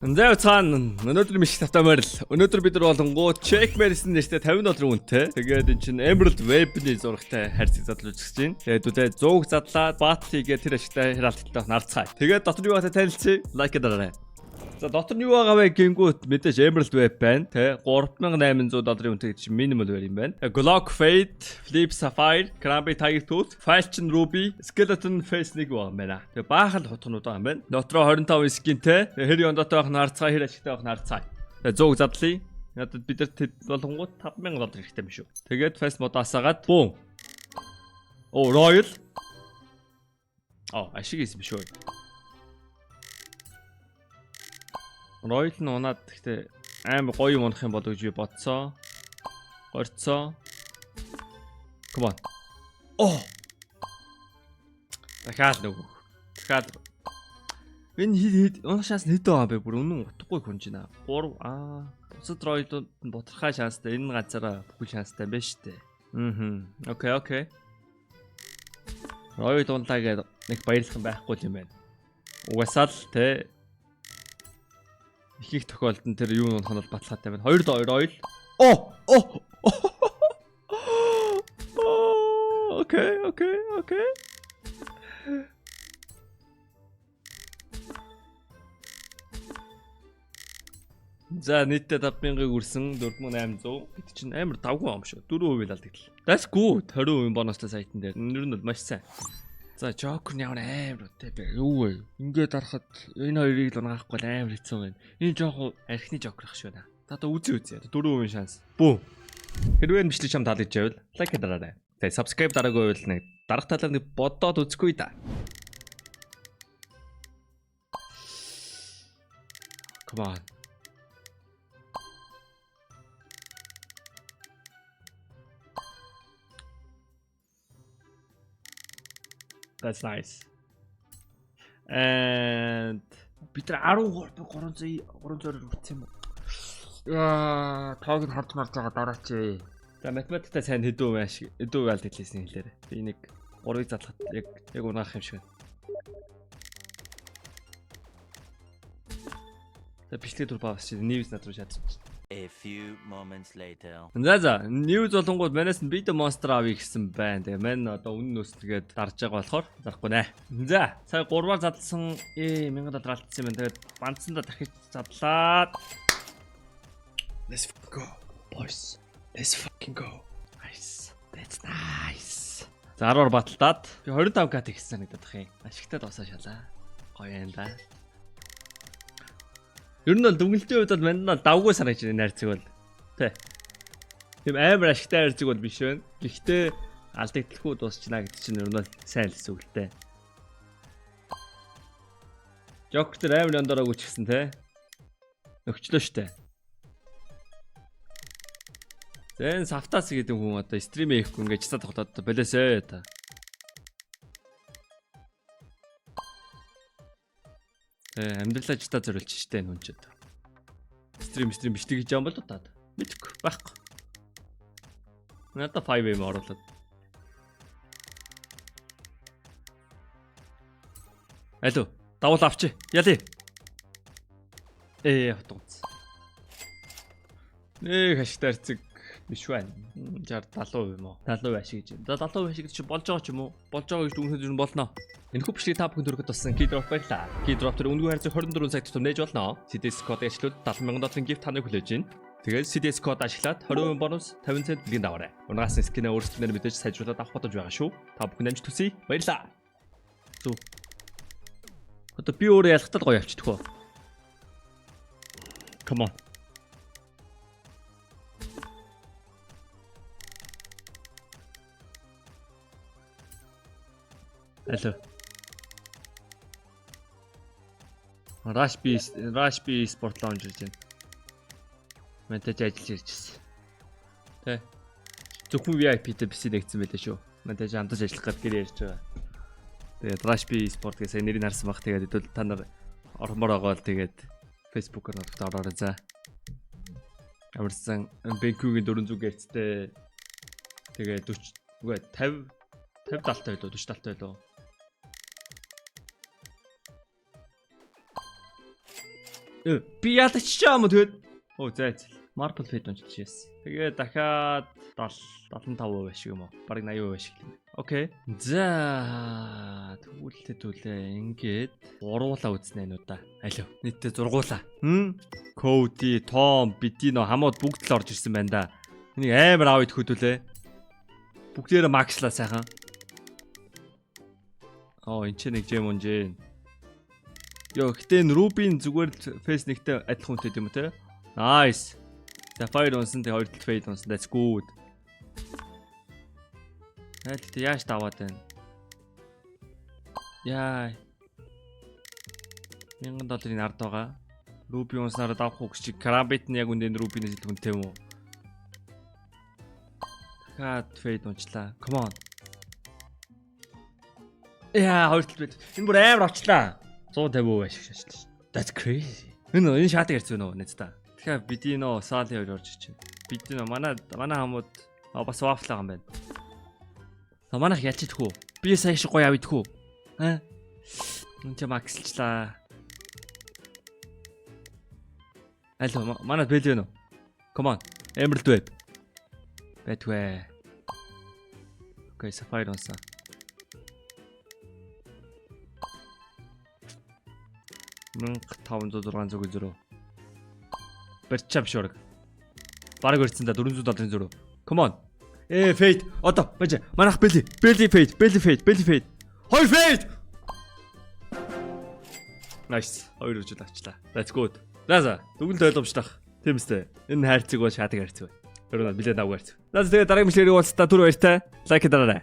За цаана өнөөдөр мишиг тавтай морил. Өнөөдөр бид нар болонгоо Checkmate-ийн нэртэй 50 долларын үнэтэй. Тэгээд эн чинь Emerald Web-ний зурагтай хайрцаг задлуулж гэж байна. Тэгээд үдэ 100 задлаад battle хийгээ тэр ашигтай хэралттай нарцгаая. Тэгээд дотор юу байгаатай танилцъя. Лайк дараарай. За дотор нь юу байгаа вэ гингүүт мэдээж Emerald Web байна те 3800 долларын үнэтэй гэж minimal wear юм байна. Glock Fade, Flip Sapphire, Cranberry Tiger Tooth, Falcon Ruby, Skeleton Face нэг байгаа юм байна. Тэгээ баахан хутгнууд байгаа юм байна. Дотроо 25 скинтэй. Хэр ёндотой байх нарцгаа, хэр ашигтай байх нарцгаа. Тэгээ 100 задлаа. Надад бид нар тэд болонгууд 5000 доллар хэрэгтэй юм шүү. Тэгээд fast mode асаагаад бүүм. Оо Royal. Оо ашиг хийсэн биш үү? Royal нь унаад гэхдээ амар гоё юм унах юм болов гэж би бодсоо. Горцоо. Come on. Оо. Дахиад нөгөө. Дахиад энэ хэд хэд унах шанс хэд байгаа юм бэ? Бүр үнэн утгагүй хүнж байна. 3 бусад Royal-ууд нь бутархай шанстай. Энэ ганцаараа бүхэл шанстай юм байна шүү дээ. Окей, окей. Royal унлаа гэдэг нэг баярлах юм байхгүй юм байна. Угаасаа л те их их тохиолдолд тэр юу унах нь бол баталгаатай байна. 2 2 ойл. Оо! Оо! Окей, окей, окей. За нийтдээ 5000-ыг үрсэн 4800. Гэт чинь амар давгүй юм шүү. 4% л алдагдлаа. That's good. 20% бонустай сайтан дээр. Нэр нь бол маш сайн. За Joker нь ямар амар үтэй бэ? Юу вэ? Ингээд дарахад энэ хоёрыг л унгаахгүй л амар хэцүү байна. Энэ жоох архины Joker ах шүү наа. За одоо үзье үзье. 4% шанс. Бүү. Хэрвээ энэ бичлэг чам таалагдж байвал лайк дараарай. Тэгээ subscribe дараагүй байвал нэг дарах талаар нэг бодоод үзэхгүй да. Come on. That's nice. And Бид нар 13 300 300-оор үрсэн юм уу? Яа, тоог нь харж марж байгаа дараач. За математикта сайн хэдэн хувь ашиг хэдэн хувь алдагдлаа хийсэн хэлээрэй. Би нэг 3-ыг задлахад яг яг унаах юм шиг байна. За бичлэг түр баас чи news над руу шатсан чи. A few moments later. За за news болонгууд манайс нь Beat Monster авъя гэсэн байна. Тэгээ мань одоо үнэн нөөцлөгээд дарж байгаа болохоор зарахгүй нэ. За сая 3-аар задлсан 1000 доллар алдсан юм байна. Тэгээд бандсандаа дахиж задлаад Let's fucking go, boys. Let's fucking go. Nice. That's nice. За 10-аар баталтаад би 25к тэгсэн санагдаад бах юм. Ашигтай дуусаа шалаа. Гоё юм да. Ер нь бол дүнгэлтийн хувьд бол манд нь бол давгүй санагдаж байна энэ хайрцаг бол. Тэ. Тийм амар ашигтай хайрцаг бол биш байна. Гэхдээ алдагдлахгүй дуусчна гэдэг чинь ер нь бол сайн л гэсэн үг л дээ. Жокер дээр амар яндороогүй ч гэсэн те. Өгчлөө штэ. Зэн савтас гэдэг хүн одоо стрим хийхгүй ингээд чацаа тоглоод болоосэй та. Тэ амьдралаа чацаа зориулж штэ энэ хүн ч одоо. Стрим стрим бичлэг хийж байгаа юм бол та. Мэдгүй байхгүй. Надад 5M оруулаад. Алло, давуул авчи. Ялээ. Хутгац. Нэг хаштай арцэг биш байна. 60 70% юм уу? 70% ашиг гэж. За 70% ашиг гэж чи болж байгаа ч юм уу? Болж байгаа гэж дүгнэхэд юу болно. Энэхүү бичлэгийг та бүхэн төрөхөд туссан Keydrop баярлаа. Keydrop тэр үнэгүй хайрцаг 24 цаг тутам нээж болно. CDS код ашиглаад 70,000 долларын gift таныг хүлээж байна. Тэгээд CDS код ашиглаад 20% бонус 50 цент бэлгийн даваарай. Унгаас нь скинээ өөрсдөө мэдээж сайжруулад авах боломж байгаа шүү. Та бүхэн амжилт хүсье. Баярлаа. Зүг. Одоо би өөрөө ялахтаа л гоё явчихдаг хөө. Come on. Алло. Rush B Rush B Sport Lounge гэж байна. Монтаж ажиллаж ирж ирсэн. Тэ. Зөвхөн VIP-тэй биси нэгдсэн байлээ шүү. Монтаж амтаж ажиллах гээд гэр ярьж байгаа. Тэгээд Rush B Sport гэж сая нэрийг харсан баг. Тэгээд хэдүүл та нар ормоор байгаа бол тэгээд Facebook-оор нотод ороорой за. Ямарсан BenQ-гийн 400 Гц-тэй тэгээд 40 үгүй 50 50 70 байлоо 40 70 байлоо. Би ялчихсан юм уу тэгээд? Оо, зай зай. Marble Fade унчиж яасан. Тэгээ дахиад 70 75% ашиг юм уу? Бараг 80% ашиг юм. Okay. За, тэгвэл хэдүүлээ ингээд гурвуулаа үзнэ энэ удаа. Алив. Нийтдээ зургуулаа. Хм? Cody, Tom, Бидино хамууд бүгд л орж ирсэн байна да. Энийг амар аав идэх хөдөлээ. Бүгдээрээ max лаа сайхан. Оо, энэ ч нэг gem унжээ. Йоо, гэтээ энэ Ruby-н зүгээр л face нэгтэй адилхан үнэтэй юм уу те? Nice. Sapphire унсан, тэгээ хоёр талд fade унсан. That's good. Аа, гэтээ яаж даваад байна? Яа. 1000 долларын ард байгаа. Ruby унснараа давах уу гэж чи Karambit нь яг үндэ Ruby-нээс илүү үнэтэй юм уу? Дахиад fade унчлаа. Come on. Яа, хоёр талд байд. Энэ бүр амар очлаа. 150% ашиг шашлаа. That's crazy. Энэ шатаг ярьсан нөө нэт та. Тэгэхээр Бидино Сали хоёр орж ич. Бидино манай хамууд бас waffle байгаа юм байна. За, манайх ялч идэх үү? Би сая шиг гоё ав идэх үү? Аа? Энд чи max лчлаа. Алло, манай бэлэн үү? Come on. Emerald Web. Байтгүй. Okay, Sapphire унсан. 1500 600 зөрөө. Барьчаа биш ураг. Бараг барьсан да, 400 долларын зөрөө. Come on. Fade. Одоо баж. Манайх бэлий. Бэлий fade. Бэлий fade. Бэлий fade. Хоёр fade. Nice. Хоёр үжил авчлаа. That's good. За за. Дүгнэлт ойлгомжтой. Тийм үстэй. Энэ хайрцаг бол шаадаг хайрцаг. Тэр нь нэлээд давгүй хайрцаг. За, тэгээ дараагийн бичлэгээр уулзтаа, түр баяртай. Like дараарай.